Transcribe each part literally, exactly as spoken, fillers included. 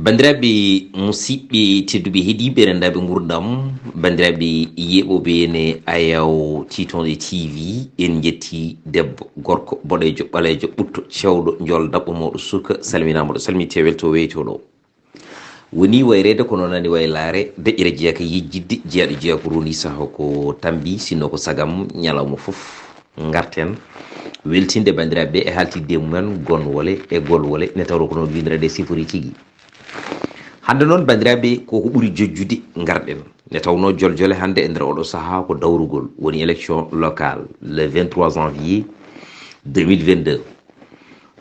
Banndiraaɓe musiɗɓe tedduɓe heɗiiɓe renndaaɓe nguurndam, banndiraaɓe yeeɓooɓe ne Ayaw Tiitonde T V, en njetti debbo, gorko, boɗeejo, ɓaleejo, ɓutto, cewɗo, njool, daɓɓo, mawɗo, suka, salminaama ɗo, salminte, welto, weyto ɗo. Woni wayreede kono nani waylaare, deƴƴere jeyaa ka yejjitde, jeyaaɗo jeyaa ko roni saha ko tambi, sinno ko sagam ñalawma fof. Ngarten weltinde banndiraaɓe ɓe e haaltidde mumen gonwole e golwole, ne tawro ko noon winndere nde sifori tigi. Hannde noon, banndiraaɓe, koko ɓuri jojjude, ngarɗen. Nde tawnoo joljole hannde e nder oɗo sahaa ko dawrugol, woni élection locale, le vingt-trois janvier deux mille vingt-deux.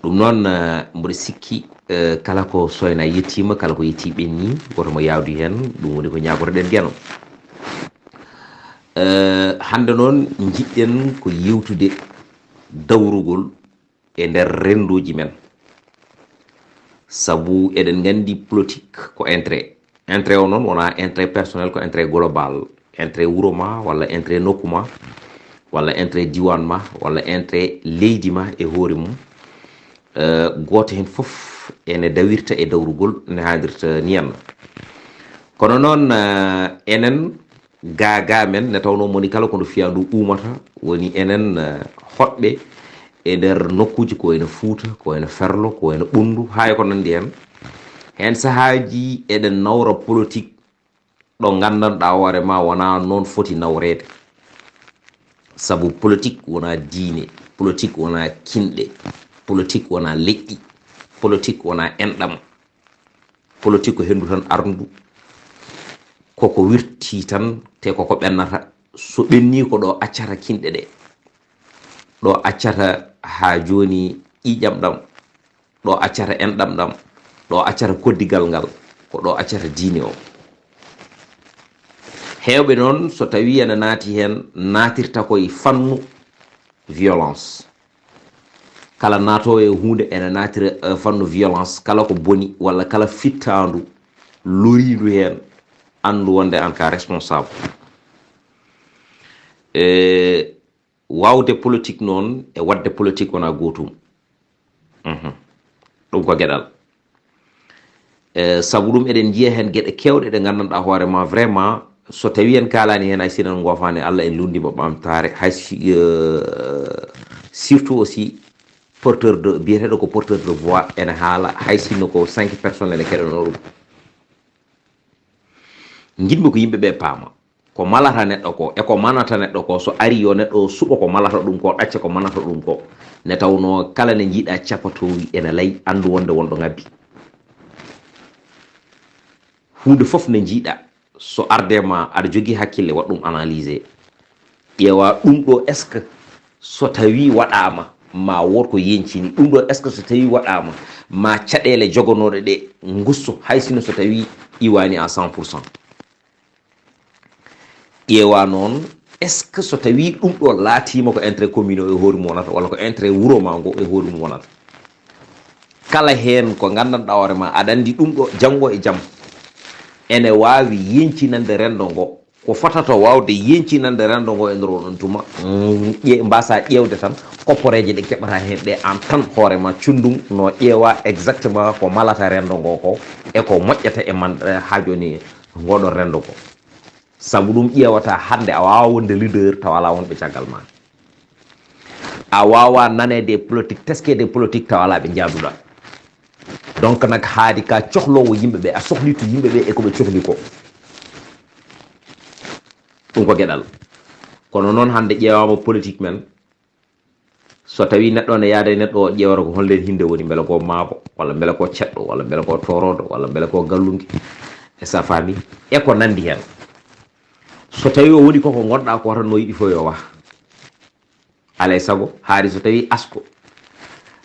Ɗum noon, eh, mboɗo sikki, eh, kala ko soyna yettiima, kala ko yetti ɓenni, woto mo yaawdu heen, ɗum woni ko ñaagotoɗen Geno. Eh, hannde noon, njiɗɗen ko yewtude dawrugol e nder rennduuji men. Sabu eɗen nganndi politique ko intérêt. Intérêt o noon wonaa intérêt personnel, ko intérêt global. Intérêt wuro ma, walla intérêt nokku ma, walla intérêt diiwaan ma, walla intérêt leydi ma e hoore mum. Eh, gooto heen fof ene dawirta e dawrugol ne haadirta niyanna. Kono noon, eh, enen Gaa gaa men, nde tawnoo moni kala ko no fiyaandu uumata, woni enen, eh, hoɗɓe e nder nokkuuji ko wayno Fuuta, ko wayno Ferlo, ko wayno Ɓunndu, haa e ko nanndi heen. Heen sahaaji eɗen nawra politique ɗo nganndanɗaa hoore ma wonaa noon foti nawreede. Sabu politique wonaa diine, politique wonaa kinɗe, politique wonaa leƴƴi, politique wonaa enɗam. Politique ko henndu tan arndu, koko wirti tan, te koko ɓennata. So ɓenni ko ɗo accata kinɗe ɗe, ɗo accata haa jooni ƴiiƴam ɗam, ɗo accata enɗam ɗam, ɗo accata koddigal ngal, ko ɗo accata diine o. Heewɓe noon, so tawi ene naati heen, naatirta koye fannu violence. Kala naatoowo e huunde ene naatira, eh, fannu violence, kala ko boni walla kala fittaandu loriindu heen, anndu wonde aan ka responsable. E waawde politique noon e waɗde politique wonaa gootum. Mhm. Ɗum ko geɗal. Eh, sabu ɗum eɗen njiya heen geɗe keewɗe ɗe nganndanɗaa hoore ma vraiment, so tawi en kaalaani heen hay si en ngoofaani Allah, en lunndiima ɓamtaare. Hay si, eh, surtout aussi porteur de, biyeteeɗo ko porteur de voix ene haala, hay sinno ko cinq personnes ene keɗanoo ɗum. Njiɗmi ko yimɓe ɓe paama ko malata neɗɗo ko, e ko manata neɗɗo ko, so ari yo neɗɗo o suɓo ko malata ɗum ko, ɗacca ko manata ɗum ko. Nde tawnoo kala nde njiiɗa capatoowi ene lay, anndu wonde wonɗo ngabbi. Huunde fof nde njiiɗa, so arde ma, aɗa jogii hakkille, waɗ ɗum analysé. Ƴeewa ɗum ɗo, est-ce que so tawi waɗaama, ma wood ko yeñcini? Ɗum ɗo, est-ce que so tawi waɗaama, ma caɗeele jogonooɗe ɗe ngusso, hay sino so tawi iwaani à cent pour cent? Ƴeewa noon, est-ce que so tawi ɗum ɗo laatiima ko intérêt commune o e hoore mum wonata, walla ko intérêt wuro ma ngo e hoore mum wonata? Kala heen ko nganndanɗaa hoore ma, aɗa anndi ɗum ɗo janngo e jam ene waawi yeñcinande renndo ngo. Ko fotata waawde yeñcinande renndo ngo e nder oɗon tuma, mm, ƴe-, mbasa ƴeewde tan kopporeeje ɗe keɓata heen ɗe, aan tan hoore ma cundum no ƴeewa exactement ko malata renndo ngo ko, e ko moƴƴata e man, eh, haa jooni ngoɗon renndo ko. Sabu ɗum ƴeewata hannde a waawaa wonde leader tawa alaa wonɓe caggal ma. A waawaa naneede e politique, teskeede e politique tawa alaa ɓe njaaduɗaa. Donc nag, haadi ka cohloowo yimɓe ɓe, a sohlitu yimɓe ɓe e ko ɓe cohli ko. Ɗum ko geɗal. Kono noon hannde ƴeewaama politique men, so tawi neɗɗo ne yaada e neɗɗo o, ƴeewata ko holnden hinde woni, mbele ko maabo, walla mbele ko ceɗɗo, walla mbele ko tooroodo, walla mbele ko gallunke, e sa faami, e ko nanndi heen. So tawi o woni koko ngonɗaa ko tan, no yiɗi fof yo wah. Alay sago, haari so tawi asko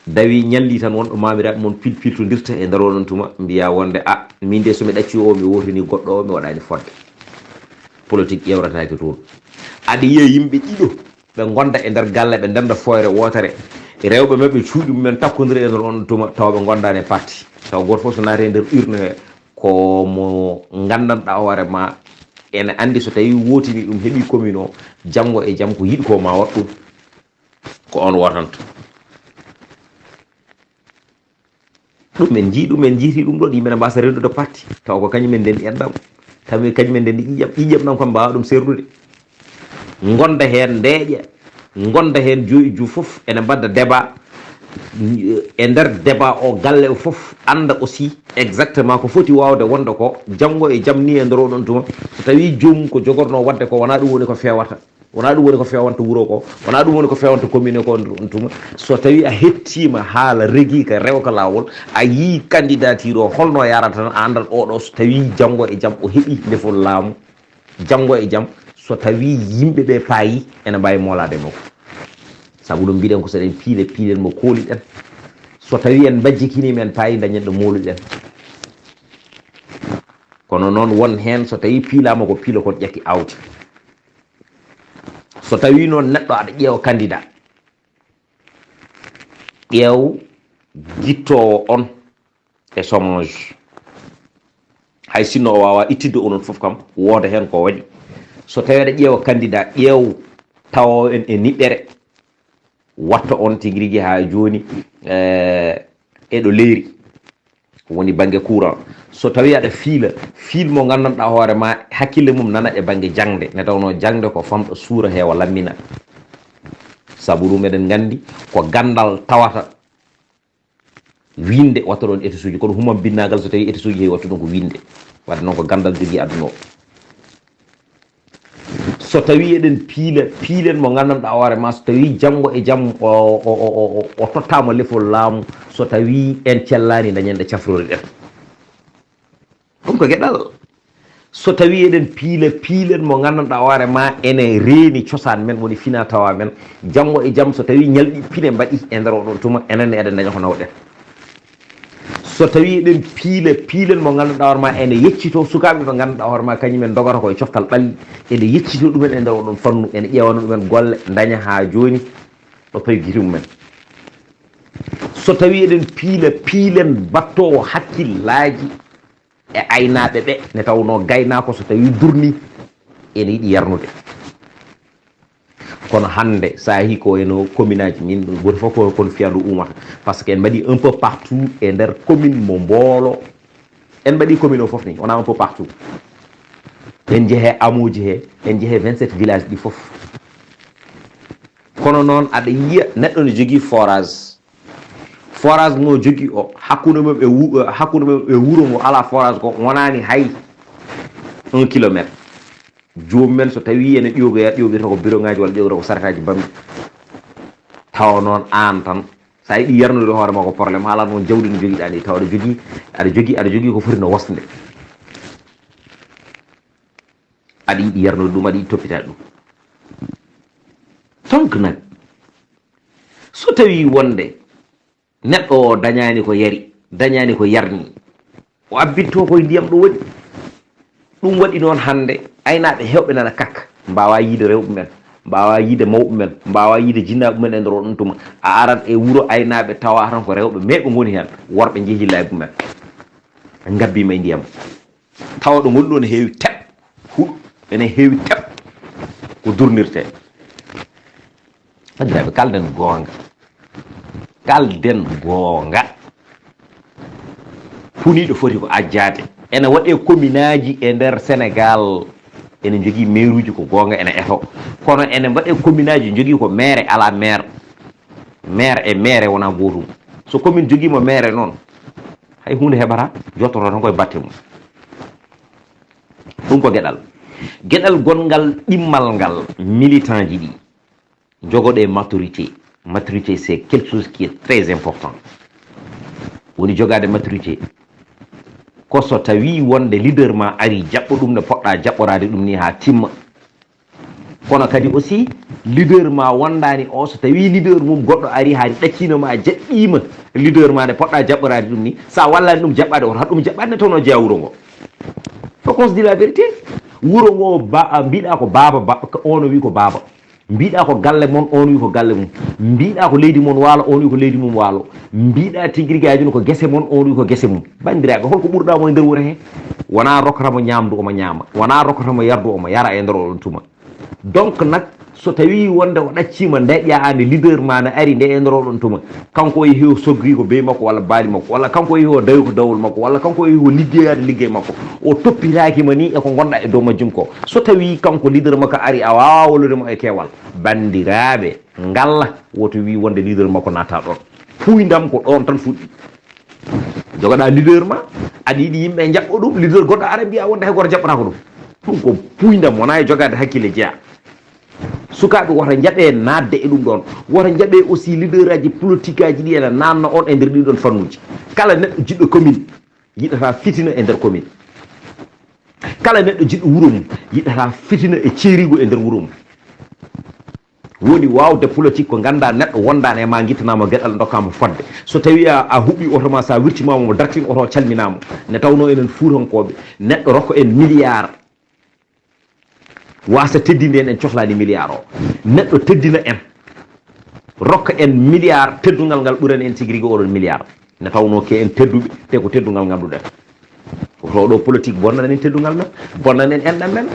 dawi ñalli tan, wonɗo maamiraaɓe mon pilpiltondirta e nder oɗon tuma, mbiya wonde, "A, min de so mi ɗacci o, mi wootini goɗɗo o, mi waɗani fodde." Politique ƴeewrataake toon. Aɗa yiya yimɓe ɗiɗo ɓe ngonda e nder galle, ɓe ndenda fooyre wootere. Rewɓe maɓɓe cuuɗi mumen takkondira e nder oɗon tuma, tawa ɓe ngondaani e parti. Tawa gooto fof so naati e nder urne he, ko mo nganndanɗaa hoore ma, ene anndi so tawi wootini ɗum, heɓi commune o, janngo e jam ko yiɗi ko ma waɗ ɗum, ko on wootanta. Ɗum en njii ɗum, en njiiti ɗum ɗon, yimɓe ne mbasa renndude parti. Taw ko kañum en ndenndi enɗam. Tawi kañum en ndenndi ƴiƴam. Ƴiƴam ɗam kam mbaawa ɗum sernude. Ngonda heen ndeeƴa, ngonda heen joyi ju fof ene mbadda débat. E nder débat o galle o fof annda aussi exactement ko foti waawde wonde ko janngo e jam ni e nder oɗon tuma. So tawi joomum ko jogorno waɗde ko wona ɗum woni ko fewata. Wona ɗum woni ko fewanta wuro ko, wona ɗum woni ko fewanta commune ko on tuma. So tawi a hettima haala regi ka rewa ka lawol, a yi candidature o holno yarata tan, a andat oɗo so tawi janngo e jam o heɓi lefol laamu, janngo e jam so tawi yimɓe ɓe paayi ene mbawi molade e makko. Sabu ɗum mbiɗen ko so ɗen piile, piilen mo kooliɗen. So tawi en mbajjikini men paayi dañen ɗo moluɗen. Kono noon won heen so tawi piilama ko piilo kon ƴakki awdi. So tawi noon neɗɗo aɗa ƴeewa candidat, ƴeew jittowo on e chômage. Hay sinno o wawa ittidde onon fof kam, wooda heen ko waɗi. So tawi aɗa ƴeewa candidat, ƴeew tawo en e niɓɓere. Watta on tigi rigi ha jooni, eh, eɗo leeri. Ko woni bannge courant. So tawi aɗa fiila, fiil mo nganndanɗaa hoore ma, hakkille mum nana e bannge jaŋde. Ne tawnoo jaŋde ko famɗo suura heewa lammina. Sabu ɗum eɗen nganndi ko ganndal tawata winnde watta ɗon étusuuji. Kono humam binnaagal so tawi étusuuji heewi watta ɗum ko winnde. Wadde noon ko ganndal jogii aduna o. So tawi eɗen piila, piilen mo nganndanɗaa hoore ma, so tawi janngo e jam o, o, o, o, o tottaama lefol laamu, so tawi en cellaani dañen ɗe cafrori ɗen. Ɗum ko geɗal. So tawi eɗen piila, piilen mo nganndanɗaa hoore ma ene reeni cosaan men, woni fina tawa men, janngo e jam so tawi ñalɗi pine mbaɗi e nder oɗon tuma, enen ne eɗen daña ko nawɗen. So tawi eɗen piila, piilen mo ngannduɗaa hoore ma ene yeccito sukaaɓe ɓe ngannduɗaa hoore ma kañum en dogata ko e coftal ɓalli, ene yeccito ɗumen e nder oɗon fannu, ene ƴeewano ɗumen golle, daña haa jooni ɗo paygiti mumen. So tawi eɗen piila, piilen battoowo hakkillaaji e aynaaɓe ɓe, ne tawnoo gaynaako so tawi durni ene yiɗi yarnude. Kono hannde, so a yii ko eno commune aji min, ɗum gooto fof ko, kono fiya ndu umata. Par ce que en mbaɗi un peu partout e nder commune mo Mboolo. En mbaɗi commune o fof ni, wona un peu partout. En jehe hameauji he, en jehe vingt-sept village ɗi fof. Kono noon aɗa yiya neɗɗo ne jogii forage. Forage mo jogii o, hakkunde mum e wu-, hakkunde mum e wuro ngo alaa forage ko wonaani hay un kilomètre. Joomum en so tawi ene ƴogoya, ƴogirta ko bidon ŋaaji walla ƴogirta ko saretaaji bamɗi. Tawa noon aan tan, so a yiɗi yarnude hoore ma ko problème, haala noon jawdi no jogiɗaa ndi, tawa aɗa jogii, aɗa jogii, aɗa jogii ko foti no wosde. Aɗa yiɗi yarnude ɗum, aɗa yiɗi toppitaade ɗum. Donc nag, so tawi wonde neɗɗo o dañaani ko yari, dañaani ko yarni, o abbitto koye ndiyam ɗo waɗi. Ɗum waɗi noon hannde, aynaaɓe heewɓe nana kakka, mbaawa yiide rewɓe men, mbaawa yiide mawɓe men, mbaawa yiide jinnaaɓe men e nder oɗon tuma. A arat e wuro aynaaɓe tawa tan ko rewɓe meeɓe ngoni heen, worɓe njehi laabi men. Ngabbiima e ndiyam. Tawa ɗo ngoni ɗo ne heewi teɓ, huɗo, ene heewi teɓ ko durnirtee. Banndiraaɓe, kalden goonga. Kalden goonga. Puniiɗo foti ko ajjaade. Ene waɗee commune aji e nder Senegal, ene njogii maire uji ko goonga, ene eto. Kono ene mbaɗee commune aji njogii ko maire, alaa maire. Maire e maire wonaa gootum. So commune jogiima maire noon, hay huunde heɓataa, jottoto tan koye batte mum. Ɗum ko geɗal. Geɗal gonngal ɗimmal ngal, militant ji ɗi. Jogoɗe maturité. Maturité, c'est quelque chose qui est très important. Woni jogaade maturité. Ko so tawi wonde leader ma ari jaɓɓo ɗum no poɗɗa jaɓɓoraade ɗum ni haa timma. Kono kadi aussi, leader ma wondaani o, so tawi leader mum goɗɗo ari haa ɗaccino ma, jaɓɓiima leader ma nde poɗɗa jaɓɓoraade ɗum ni, sa wallani ɗum jaɓɓaade, oto haɗ ɗum jaɓɓaade nde tawno jeya wuro ngo. Faut qu'on se dise la vérité. Wuro ngo ba-, mbiɗa ko baaba, ba-, ko ono wi ko baaba. Mbiɗa ko galle mon, on wi ko galle mum. Mbiɗa ko leydi mon waalo, on wi ko leydi mum waalo. Mbiɗa tigi rigi ajun ko gese mon, on wi ko gese mum. Banndiraaɓe, holko ɓurɗa mo e nder wuro he? Wona rokkata mo ñaamdu omo ñaama. Wona rokkata mo yardu omo yara e nder oɗon tuma. Donc nag, so tawi wonde o ɗaccima ndeƴƴa ande leader ma na ari nde e ndoroɗon tuma, kanko o yehi o sogri ko bey makko walla baali makko, walla kanko o yehi o dawi ko dawol makko, walla kanko o yehi o liggeyade liggey makko, o toppitaki ma ni e ko gonɗa e dow majjum ko. So tawi kanko leader makko ari a wawa wallude mo e kewal, bandiraɓe, ngalla woto wi wonde leader makko natta ɗon. Puydam ko ɗon tan fuɗɗi. Jogoɗa leader ma, aɗa yiɗi yimɓe jaɓɓo ɗum, leader goɗɗo ara mbiya wonde hay goto jaɓɓata ko ɗum. Ɗum ko puydam, wona e jogade hakkille jeeya. Sukaɓe, woto jaɓe nadde e ɗum ɗon. Woto jaɓe aussi leader aji politique aji ɗi ene nanna on e nder ɗiɗon fannuji. Kala neɗɗo jiɗɗo commune yiɗata fitina e nder commune. Kala neɗɗo jiɗɗo wuro mum yiɗata fitina e ceerigo e nder wuro mum. Woni wawde politique ko ganda neɗɗo wondani e ma, guittanama gueɗal, dokkama fodde. So tawi a, a huɓi oto ma, sa wirtima mo, dartin oto, calminamo. Ne tawno enen fuutankoɓe, neɗɗo rokko en milliard, wasa teddinde en, en cohlani milliard o. Neɗɗo teddina en, rokka en milliard, teddungal ngal ɓurani en tigi rigi oɗon milliard. Ne tawno ke en tedduɓe, te ko teddungal ngal ɗuɗen. Oto ɗo politique bonnanen teddungal men, bonnanen enɗam men.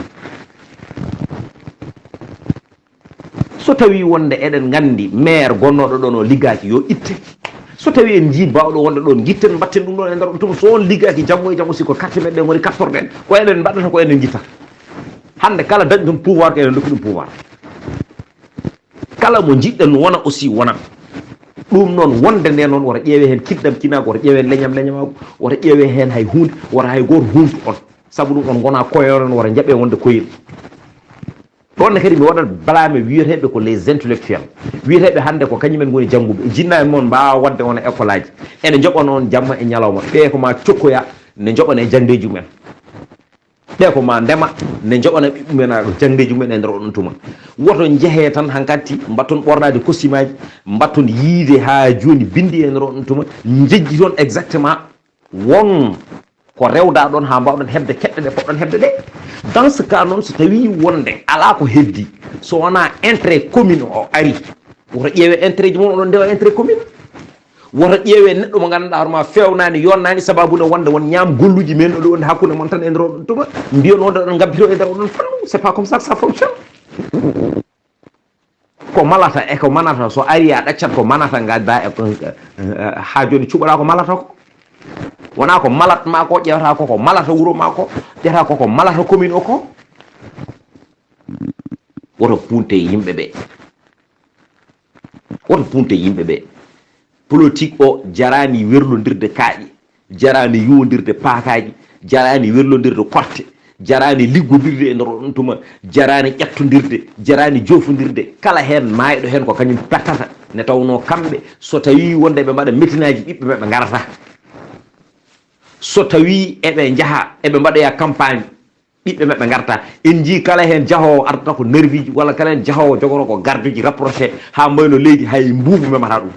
So tawi wonde eɗen gandi maire gonnoɗo ɗon o liggaki, yo itte. So tawi en jii bawɗo wonde ɗon, guitten, mbatten ɗum ɗon e nder on tuma. So on liggaki, janngo e janngo, si ko carte meɗen woni kattorɗen, ko eɗen mbaɗata, ko eɗen guittata. Hande kala dañɗo ɗum pouvoir, ko eɗen dokki ɗum pouvoir. Kala mo jiɗɗen wona aussi wona. Ɗum noon, wonde nde noon, woto ƴeewe heen kiddam kinaagu, woto ƴeewe heen leñam leñamaagu, woto ƴeewe heen hay huunde, woto hay gooto huuntu on. Sabu ɗum, on ngona koyooren, woto njaɓe wonde koyel. Ɗoon ne kadi, mi waɗat blâme wiyeteeɓe ko les intellectuels. Wiyeteeɓe hannde ko kañumen ngoni jannguɓe. Jinnaɓe mon mbaawa waɗde wona école aji. Ene njoɓa noon jamma e ñalawma. Ɓe ko ma cokkoya, ne njoɓane janndeeji mumen. Ɓe ko ma ndema, ne njoɓana ɓiɓɓe mumen, a, jangdeeji mumen e nder oɗon tuma. Woto njehe tan hankadi, mbatton ɓornaade costume aji, mbatton yiide haa jooni bindi e nder oɗon tuma, njejjiton exactement won ko rewda ɗon haa mbawɗon heɓde keɗɗe ɗe poɗɗon heɓde ɗe. Dans ce cas noon, so tawi wonde alaa ko heddi, so wonaa intérêt commune o ari, woto ƴeewe intérêt ji mon, oɗon ndewa intérêt commune. Woto ƴeewe neɗɗo mo ngannduɗaa hoore ma feewnaani, yonnaani, sababu ne wonde won ñaam golluuji men ɗo wonde hakkunde mon tan e nder oɗon tuma, mbiyon wonde oɗon ngabbito e nder oɗon fannu. C'est pas comme ça que ça fonctionne. Ko malata e ko manata, so ari a ɗaccat ko manata ngadda e ko, eh, haa jooni cuɓaɗa ko malata ko. Wona ko malat ma ko ƴewata ko, ko malata wuro ma ko ƴewata ko, ko malata commune o ko. Woto punte yimɓe ɓe. Woto punte yimɓe ɓe. Politique o jarani werlondirde kaaƴe, jarani yowondirde paakaaji, jarani werlondirde korte, jarani liggodirde e nder oɗon tuma, jarani ƴettondirde, jarani jofondirde. Kala heen maayɗo heen ko kañum pertata, ne tawno kamɓe, so tawi wonde ɓe mbaɗa metinaaji, ɓiɓɓe maɓɓe ngarata. So tawi eɓe njaha, eɓe mbaɗoya campagne, ɓiɓɓe maɓɓe ngarta. En njii kala heen jahoowo ardata ko nerviji, walla kala heen jahoowo jogoto ko gardeji rapproché, haa mbayno leydi hay mbuubu memata ɗum.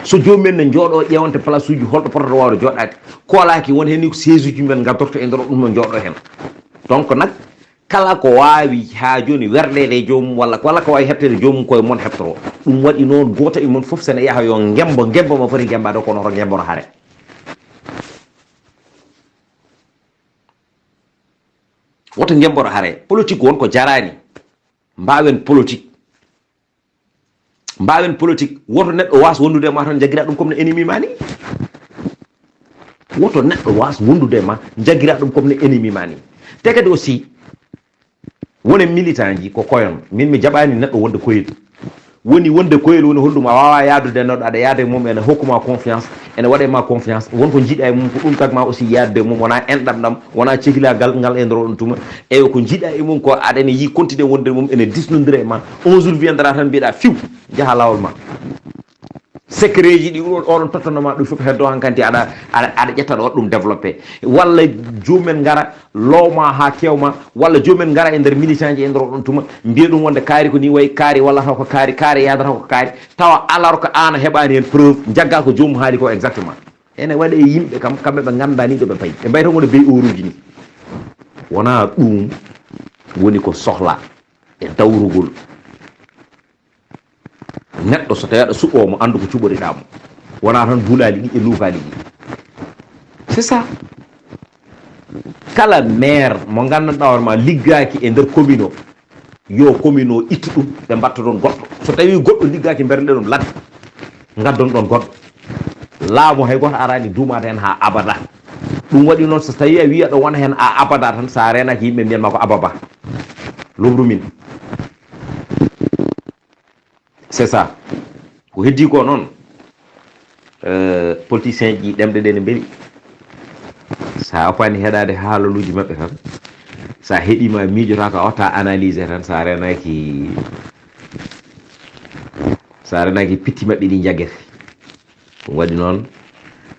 So joomum en ne njooɗo ƴeewante place uji, holɗo potata wawde jooɗaade? Koolaaki won heen ni ko siège uji men ngadorto e nder ɗum no njooɗo heen. Donc nag, kala ko waawi haa jooni werleede e joomum, walla, walla ko waawi heɓteede joomum, koye mon heɓtoro. Ɗum waɗi noon, gooto e mon fof, sene yaha yo ngembo, ngembo mo foti ngembaade, kono hoto ngemboro hare. Woto ngemboro hare. Politique won ko jarani. Mbaawen politique. Mbaawen politique. Woto neɗɗo waas wondude e ma tan, jaggira ɗum comme no ennemi ma ni. Woto neɗɗo waas wondude e ma, jaggira ɗum comme no ennemi ma ni. Te kadi aussi, wonen militant ji ko koyon. Min mi jaɓani neɗɗo wonde koyel. Woni wonde koyel woni holɗum? A wawa yaadude e neɗɗo, aɗa yaada e mum, ene hokkuma confiance, ene waɗa e ma confiance. Won ko jiiɗa e mum, ko ɗum tagma aussi yaadude e mum, wona enɗam ɗam, wona cehilagal ngal e nder oɗon tuma. Eyyo, ko jiiɗa e mum ko aɗa ene yi continuer wonde e mum, ene disnodira e ma. Un jour viendra tan mbiɗa fiw, jaha lawol ma. Secret ji ɗi oɗon tottanoma ɗum fof heddo hankanti aɗa, aɗa, aɗa ƴetta ɗo ɗum développé. Walla jomumen ngara, lowma haa kewma, walla jomumen ngara e nder militant ji e nder oɗon tuma, mbiya ɗum wonde kaari ko ni wayi, kaari wallata ko kaari, kaari yadata ko kaari, tawa alors que an a heɓani hen preuve, jagga ko jomum haali ko exactement. Ene waɗe e yimɓe kam, kamɓe ɓe ngandani ɗo ɓe payi. Ɓe mbayta wonde bey oruji ni. Wona ɗum woni ko sohla e dawrugol. Neɗɗo so tawi aɗa suɓɓoo mo, anndu ko cuɓoriɗaa mo. Wonaa tan duulaali ɗi e luukaali ɗi. C'est ça. Kala maire mo nganndanɗaa hoore ma liggaaki e nder commune o, yo commune o ittu ɗum, ɓe mbatta ɗoon goɗɗo. So tawii goɗɗo liggaaki, mberle ɗum ladde, ngaddon ɗoon goɗɗo. Laamu hay gooto araani duumaade heen haa abada. Ɗum waɗi noon, so tawii a wii aɗa wona heen haa abada tan, so a reenaaki, yimɓe mbiyan ma ko ababa. Lobru min. C'est ça. Ko heddii ko noon, euh, politicien ji ɗemɗe ɗe ne mbeli. So a oppaani heɗaade haalaluuji maɓɓe tan, so a heɗiima a miijotaako, a watta analyse tan, so a reenaaki, so a reenaaki pitti maɓɓe ɗi njaggete. Ɗum waɗi noon,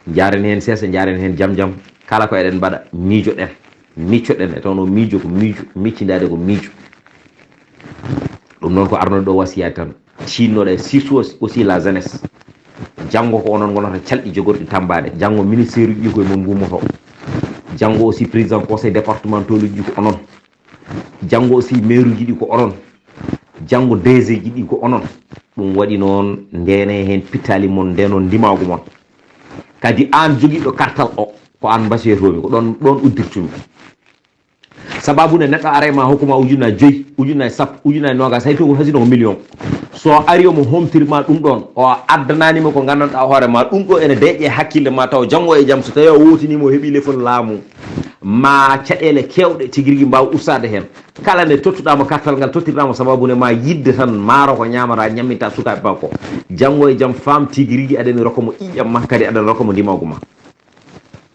njaaren heen seesa, njaaren heen jam jam. Kala ko eɗen mbaɗa, miijoɗen. Miccoɗen, e tawno miijo ko miijo, miccindaade ko miijo. Ɗum noon ko arnode ɗo wasiyaade tan. Ciinnoɗe, surtout aussi, aussi la jeunesse. Janngo ko onon ngonata calɗi jogorɗi tammbaade. Janngo ministère uji ɗi koye mon ngummoto. Janngo aussi président conseil départemental uji ɗi ko onon. Janngo aussi maire uji ɗi ko onon. Janngo D G ji ɗi ko onon. Ɗum waɗi noon, ndeene heen pittaali mon, ndeenon ndimaagu mon. Kadi aan jogiiɗo kartal o, ko aan mbasiyotoomi, ko ɗoon, ɗoon uddirtumi. Sababu nde neɗɗo ara e ma hokku ma ujunnaji joyi, ujunnaji sappo, ujunnaji noogas, hay to ko hasino ko million. So ari omo homtiri ma ɗum ɗoon, o addanaani mo ko nganndanɗaa hoore ma, ɗum ɗo ene deeƴe hakkille ma, taw janngo e jam so tawi o wowtiniima o heɓii lefol laamu, ma caɗeele keewɗe tigi rigi mbaaw ustaade heen. Kala nde tottuɗaa mo kartal ngal, tottirɗaa mo sababu nde ma yiɗde tan maaro ko ñaamata, ñamminta sukaaɓe ma ko. Janngo e jam faam tigi rigi aɗani rokka mo ƴiiƴam ma, kadi aɗani rokka mo ndimaagu ma.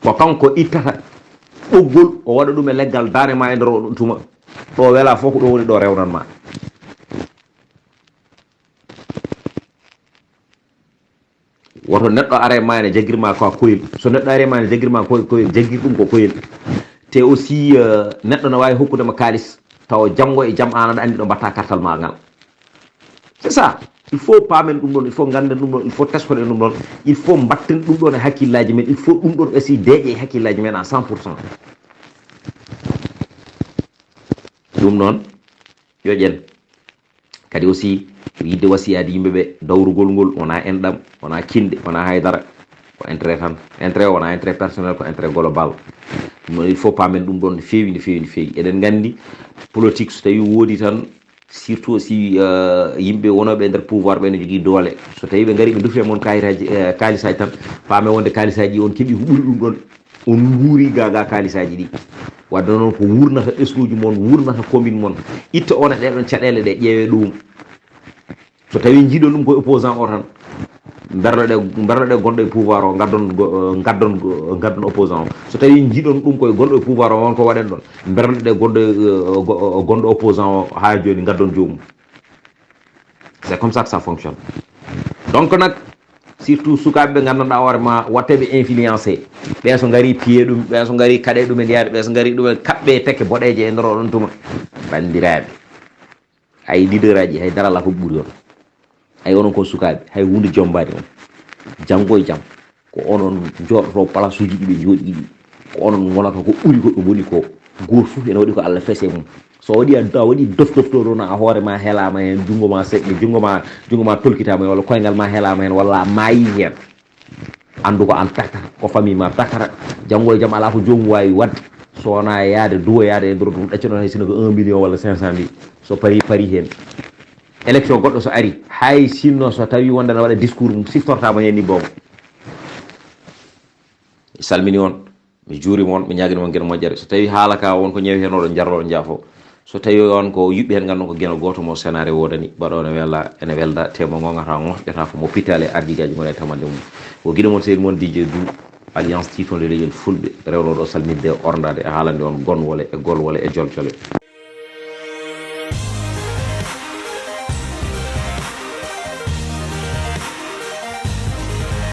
Ko kanko ittata ɓoggol, o waɗa ɗum e leggal daande ma e nder oɗon tuma. Ɗo wela fof ko ɗo woni ɗo rewnan ma. Woto neɗɗo are ma ene jaggir ma ko koyel. So neɗɗo are ma ene jaggir ma ko koyel, jaggir ɗum ko koyel. Te aussi, euh, neɗɗo ne waawi hokkude ma kaalis, tawa janngo e jam aan aɗa anndi ɗo mbatta kartal ma ngal. C'est ça. Il faut paamen ɗum ɗoon, il faut ngannden ɗum ɗoon, il faut teskoɗen ɗum ɗoon, il faut mbatten ɗum ɗoon e hakkillaaji men, il faut ɗum ɗoon aussi deeƴe e hakkillaaji men à cent pour cent. Ɗum noon, yoƴen. Kadi aussi, ko yiɗde wasiyaade yimɓe ɓe, dawrugol ngol wonaa enɗam, wonaa kinɗe, wonaa hay dara. Ko intérêt tan. Intérêt o wonaa intérêt personnel, ko intérêt global. Ɗum noon, il faut paamen ɗum ɗoon no feewi, no feewi, no feewi. Eɗen nganndi, politique so tawii woodi tan, surtout aussi, euh, yimɓe wonooɓe e nder pouvoir ɓe no jogii doole. So tawii ɓe ngarii ɓe ndufi e mon kayitaaji, eh, kaalisaaji tan, paame wonde kaalisaaji ɗi on keɓi ko ɓuri ɗum ɗoon. On nguuri ga, ga kaalisaaji ɗi. Wadde noon ko wurnata ɓesnguuji mon, wurnata commune mon. Itta on e ɗee ɗoon caɗeele ɗe, ƴeewe ɗum. So tawii njiiɗon ɗum koye opposant o tan, mberloɗe, mberloɗe gonɗo e pouvoir o, ngaddon go-, ngaddon go-, ngaddon opposant o. So tawii njiiɗon ɗum koye gonɗo e pouvoir o, won ko waɗen ɗoon, mberloɗe gonɗo, eh, go-, gonɗo opposant o haa jooni, ngaddon joomum. C'est comme ça que ça fonctionne. Donc nag, surtout sukaaɓe ɓe nganndanɗaa hoore ma, waɗte ɓe influencé. Ɓe so ngarii piyee ɗum, ɓe so ngarii kaɗee ɗum e ndiyaade, ɓe so ngarii ɗum e kaɓɓee teke boɗeeje e nder oɗon tuma. Banndiraaɓe, hay leader aji, hay dara alaa ko ɓuri on. Hay onon kon sukaaɓe, hay huunde jommbaani on. Janngo e jam, ko onon njooɗoto palasuuji ɗi ɓe njooɗi ɗi. Ko onon ngonata ko ɓuri ko ɓe ngoni ko. Gooto fof ene waɗi ko Allah fese mum. So waɗi a, a waɗi dof dof ɗo ɗon, a hoore ma helaama heen, junngo ma seƴƴi, junngo ma, junngo ma tolkitaama heen, walla koyngal ma helaama heen, walla a maayi heen. Anndu ko aan takkata, ko famille ma takkata. Janngo e jam alaa ko joomum waawi waɗde. So wonaa yaade, duwoyaade e nder ɗum, ɗaccuɗon hay sinno ko un million walla cinq cent mille. So parii, parii heen. Élection goɗɗo so ari, hay sinno so tawii wonde ne waɗa discours mum, siftortaama heen ni boobo. Mi salmini on, mi juurima on, mi ñaaganii on geno moƴƴere. So tawii haala ka won ko ñawi heen, oɗon njarlo, on njaafo. So tawii on ko yuɓɓi heen, nganndon ko geno gooto mo senaare woodani, mbaɗo ne wela, ene welda, te mo ngongata, ngoƴƴata ko mo pitale arjigaaji mon e tamande mum. Ko giɗo mon seydi mon D J Dou, Alliance Tiitonde Leñol Fulɓe, rewno ɗo salminde e orndaade e haalande on gonwole e golwole e joljole.